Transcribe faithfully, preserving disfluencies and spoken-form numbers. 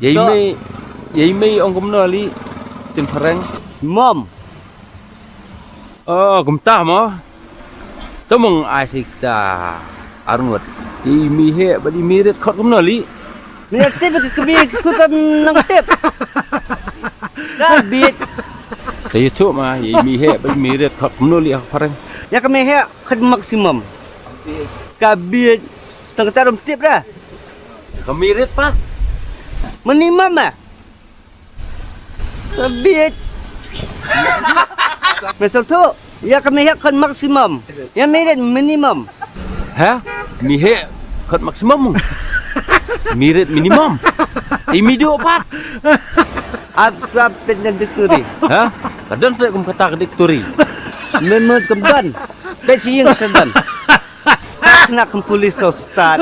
Yei mei, yei mei ong kumno li? Tin phareng. Mom. Oh, kumta mo. To mong ai thik ta. Arngut. Yei mei heh bad yei mei rit khot kumno li? Mia tip ka kbi ku tam nang tip. Ka bit. Te YouTube ma, yei mei heh bad yei mei rit khot kumno li ha phareng. Ya ka mei heh khot maximum. Ka bit. Tang kata rum tip dah. Ka mei rit pat. Minimum ah. Ka bit. Mesal tu. Ya ka mei heh khot maximum. Ya mei rit minimum. Ha? Mei heh khot maximum. Mei rit minimum. Yei mei duh pat. Ap sap pet na dictionary. Ha? Ka don sep kum kata ka dictionary. Memot kum don. Pet siying sedan. Nak kum police to start.